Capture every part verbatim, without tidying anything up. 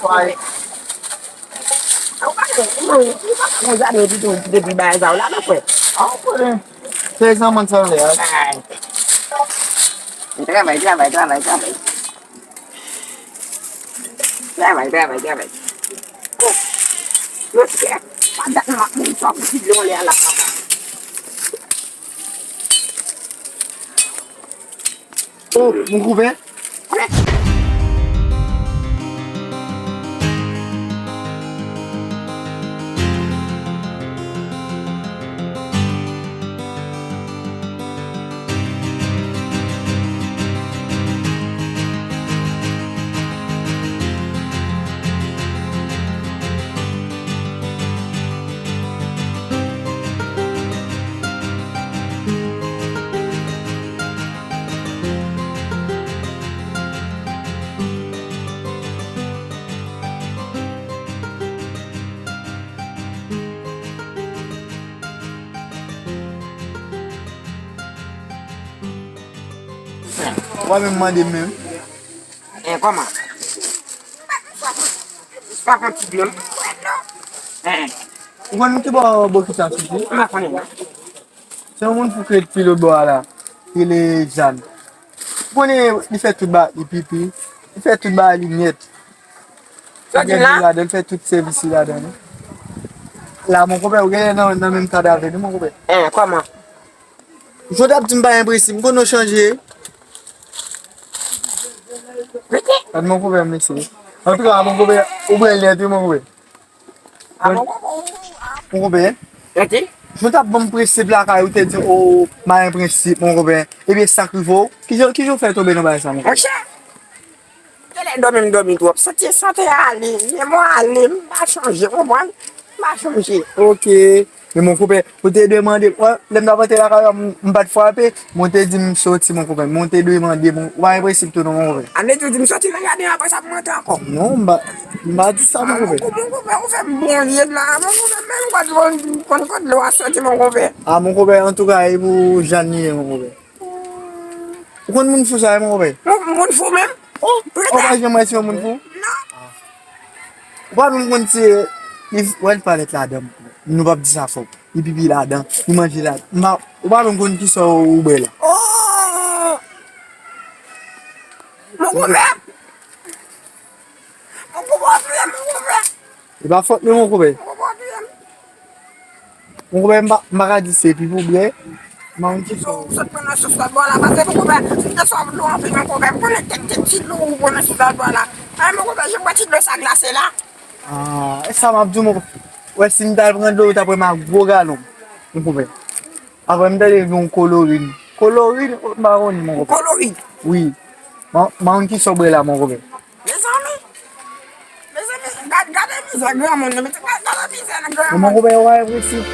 Ay. Ou pa ka, ou pa ka gon jaden epi tou, depi bagay sa yo la, non, frè. Ah, frè. Trèz an, mwen, sa vle, a. Ay. Travay, travay, travay, travay. Travay, travay, travay. Oh. Yo, frè, pa dat mwen ap mouri, pa fouti dlo lè a la, papa. Oh, mon kouvè. Ou pa menm mande m menm. Eh, kòman? Pa fè ti dlo. Eh. Ou konn ki bò bokit la soti? M pa konnen, non. Se yon moun fou ki ret pi lòt bò a la. Ki rele Jàn. Ou konnen li fè tout bagay, li pipi. Li fè tout bagay li nèt. Sa di la? Li ladan, li fè tout sèvis li ladan, wi. La, mon konpè, ou genlè nan, nan menm kad avè nou, mon konpè. Eh, kòman? Jodi ap di m pa enpresib, m konn ou chanje. Rete. Gad mon konpè, mesye. Antouka, mon konpè, ou pran lè tou, mon konpè. Ah, mon konpè. Mon konpè. Rete. Jodi ap ban m prensip lakay ou te di, oh, m pa enpresib, mon konpè. Ebyen, sa k rive w? Kijan, kijan w fè tonbe nan bagay sa, mon konpè? Monchè. Genlè dòmi m dòmi twòp. Sante, sante ale, men mwen ale, m pa chonje, konprann? M pa chonje. Ok. Men mon konpè, ou te dwe mande m, wè, lè m t ap antre lakay ou, m, m pa t frape, men w te di m soti, mon konpè. Men w te dwe mande m, ou pa enpresib tou non, mon konpè. A vle di w di m soti nan jaden an, apre sa pou m antre ankò? Non, m pa, m pa di sa, mon konpè. Ah, mon konpè, ou fè m bon vye la, mon konpè, men m pa t konn, konn kot dlo a soti, mon konpè. Ah, mon konpè, antouka, e pou Jàn li ye, mon konpè. Ou konn moun fou sa, mon konpè? Moun, moun fou menm? Oh, ou pa janm wè se yon moun fou? Non. Ou pa menm konn se, li, wè, li palèt ladan, mon konpè. Nou p ap di sa fò. Li pipi ladan, li manje ladan. M pa, ou pa menm konn kisa ou bwè la. Oh! Mon konpè! Mon konpè, mon konpè! E pa fòt mwen, mon konpè. Mon konpè, Mon konpè, m pa, m pa ka di se pi pou bwè. M pa konn ki sa. Ou sot pran nan sous lòt bò la, pase mon konpè, m te sòf dlo anpil, mon konpè, m konnen kèk, kèk ti dlo ou pran nan sous lòt bò la. Ay, mon konpè, je bwè ti dlo sa glase la. Ah, e sa m ap di w, mon konpè. Wè, si m t al pran dlo, ou t ap wè m ak gwo galon, mon konpè. Apre, m tande gen yon kolorin. Kolorin, m pa konn, mon konpè. Kolorin? Wi. M pa, m pa konn ki sa w bwè la, mon konpè. Mezanmi! Mezanmi, gad, gade mizè granmoun nan, mezanmi, gade mizè nan granmoun. Kòman w wè yo pa enpresib?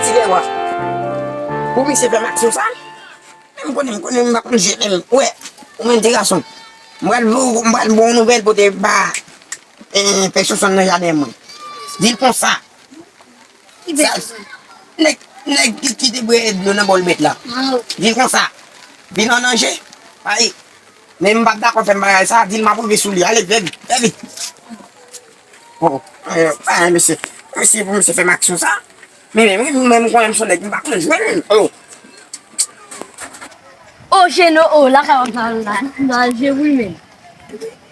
Ti Lèwa, pou misye fè m aksyon sa, men m konnen, m konnen m pa konn jwe menm. Ou wè, ou menm ti gason, m pral ba w, m pral ba w yon nouvèl pote ba, eh, pè Sonsonn nan jaden mwen. Di l konsa. Sa, nèg, nèg ki, ki te bwè dlo nan bòl bèt la. Di l konsa. Vin an danje. Ay, men m p ap dakò fè m bagay sa. Di l m ap rive sou li. Ale, fè vit, fè vit. Oh, eh, ay, mesye. Mesye, pou misye fè m aksyon sa. Men, men, men, men, m konnen m se nèg, m pa konn jwe menm. Oh. Oh, Jeno, oh, lakay w ap la, la, la, je wi, men.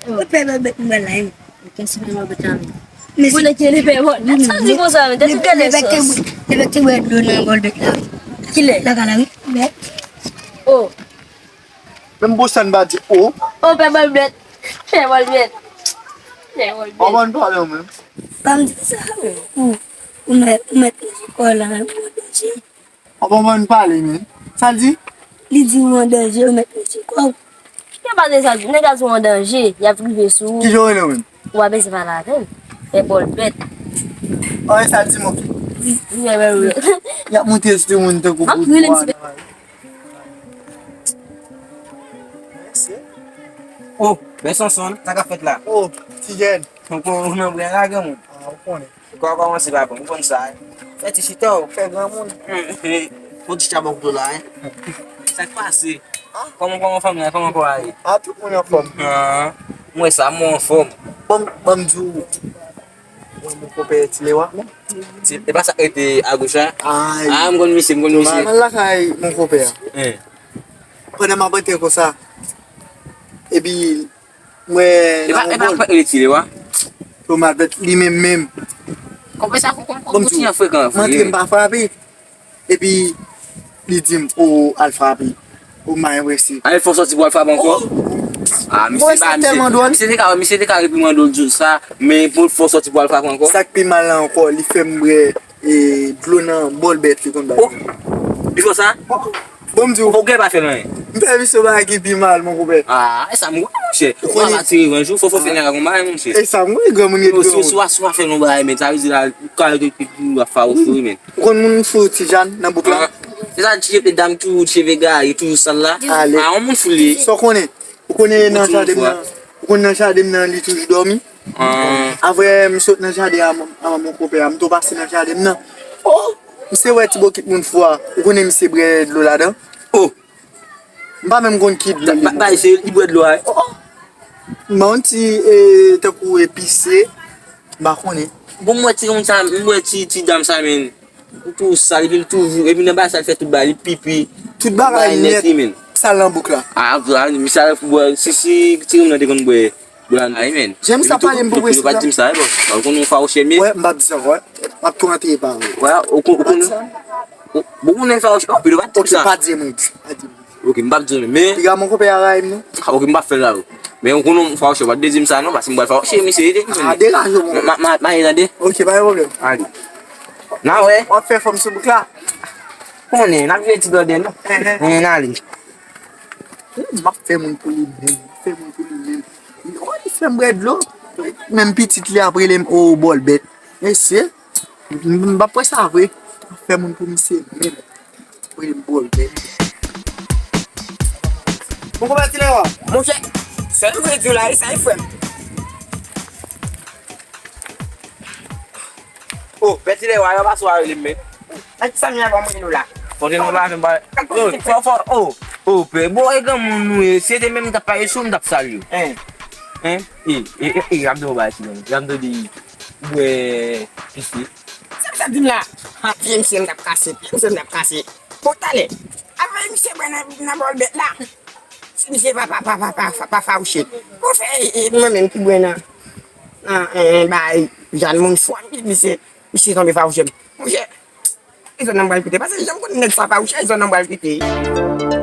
Ou pè bèbèt mwen la, wi. Kèsi pè bèbèt la, men. Pou lè ke li pè bò, sa di konsa, men, te tout gade sòs. Te bèt te bwè dlo nan bòl bèt la. Kilè? Lakay la, wi. Bèt. Oh. Menm Boston pa di oh. Oh, pè bòl bèt. Pè bòl bèt. Pè bòl bèt. Kòman n pale menm? Pa m di sa, ou, ou mèt, ou mèt kò la, ou mèt Anba mòn pale, men. Sa l di? Li di ou an danje, ou mèt mete kò w. Yo pa de sa, nèg la di ou an danje, y ap rive sou ou. Kijan w rele w menm? Ou pa bezwen pale avè m. E bòl bèt. An, e sa l di, montre. Wi, wi, wi, wi. Y ap montre sou moun tankou bout bwa. M ap rele m ti bèt. Oh, bèl Sonson, sa k ap fèt la? Oh, ti jèn. Ou kon, ou nan bren la, granmoun. Ah, ou konnen. Kò a kòmanse pa bon, ou konn sa, wi. Fè ti chita w, fè granmoun. Fè ti chita bò kote w la, wi. Sa k pase? Kòman, kòman fanmi an, kòman kò a ye? Ah, tout moun anfòm. Ah, m wè sa, m wè w anfòm. Ban m, ban m di w, mwen, mon konpè Ti Lewa. Ti, e pa sa k rete agoch la? Ay. Ah, m konn misye, m konn misye. Nan lakay mon konpè a. Pandan m ap antre konsa, epi Mwen, e pa, e pa fèt retire wa. Pou m ap fèt li menm menm. Konpè sa fò konpè ti an frekan vre. M antre m pa frape. Epi li di m, o, al frape. O, m pa enprese. Ale fò sòti pou al frape ankò. Ah, misye pa, misye, misye te ka, misye te ka reprimande w di sa, men pou fò sòti pou al frape ankò. Sa k pi mal la ankò, li fè m bwè e dlo nan bòl bèt li konn bay. Oh, li fè sa? Bon, m di w. Ou gen pa fè l anyen. M fè misye bagay ki pi mal, mon konpè. Ah, e sa m wè, monchè. Ou pa ka tire revanj ou, fò, fò fè nèg la konn bagay, monchè. E sa m wè, granmoun yo. Si, si w a, si w a fè l yon bagay, men, sa vle di la, ou ka, ou ap fawouche, wi, men. Ou konn moun fou Ti Jan nan bouk la? E sa, ti cheve dam toujou, cheve gaye, toujou sal la. Ale. Ah, yon moun fou li ye. Sa w konnen? Ou konnen nan jaden m nan, ou konnen nan jaden m nan, li toujou dòmi. Apre m sot nan jaden a, a mon konpè a, m tou pase nan jaden m nan. Oh! Misye wè ti bokit moun fou a. Ou konnen misye bwè dlo ladan? Oh! M pa menm konn ki dlo li. Ba, ba, se li bwè dlo a. Oh! M ba yon ti, e, tankou epise. M pa konnen. Bon, m wè ti moun sa, m wè ti, ti dam sa, men. Ou tou sal, epi l toujou, epi nan bagay sa l fè tout bagay, li pipi. Tout bagay nèt, li, men. Sal nan bouk la. Ah, vre, misye al pou bwè, si, si, ti moun nan te konn bwè, bwè la, ay, men. Jan misye ap pale m pou prensip la. Ou pa di m sa, e bon. Ou konn yon fawouchè m ye. Wè, m p ap di sa ankò, wè. M ap tou antre pa vre. Wè, ou konn, ou konn. Bon, ou konnen fawouchè, oh, pito pa di sa. Ok, pa di m, pa di m. Ok, m p ap di w, men. Piga mon konpè a rayi m, non. Ah, ok, m p ap fè l la, wi. Men ou konnen m fawouchè, w pa t dwe di m sa, non, paske m pral fawouche misye, ede. Ah, degaje w, mon konpè. Ma, ma, ma, tande. Ok, pa gen pwoblèm. Ale. N a wè. W ap fè fòm sou bouk la. Konnen, n ap jwe ti blòdè, non. N ale. M ap fè moun pou li menm, m ap fè moun pou li menm. Oh, li fè m bwè dlo. Menm pitit li ap rele m, oh, bòl bèt. Mesye. M, m p ap wè sa vre. Fè moun pou misye menm. Vre m bòl, men. Mon konpè Ti Lewa. Monchè, sèl m vle di w la, e sa, e frè m. Oh, pè Ti Lewa, yo pa sou a rele m, men. Nan ki sa m ye avan mwen nou la? Fò te nou pa fè m pa. Oh, fò, fò, oh, oh, pè. Bon, e granmoun nou ye. Si se te menm m t ap pale sou, m t ap salye w. Hein? Hein? E, e, e, e, y ap di w bagay, ti granmoun. Y ap di w de Ou bwè pise. Sa misye ap di m la? Ha, pye misye m t ap kase, pye misye m t ap kase. Bon, talè, apre misye bwè nan, nan bòl bèt la, si misye pa, pa, pa fawouche, pou fè, e, e, mwen menm ki bwè nan, nan, e, e, bay Jan moun fò, m ki misye, misye tonbe fawouche m. Monchè, e zòn nan m pral kite, paske jan m konn nèg sa fawouche, e zòn nan m pral kite.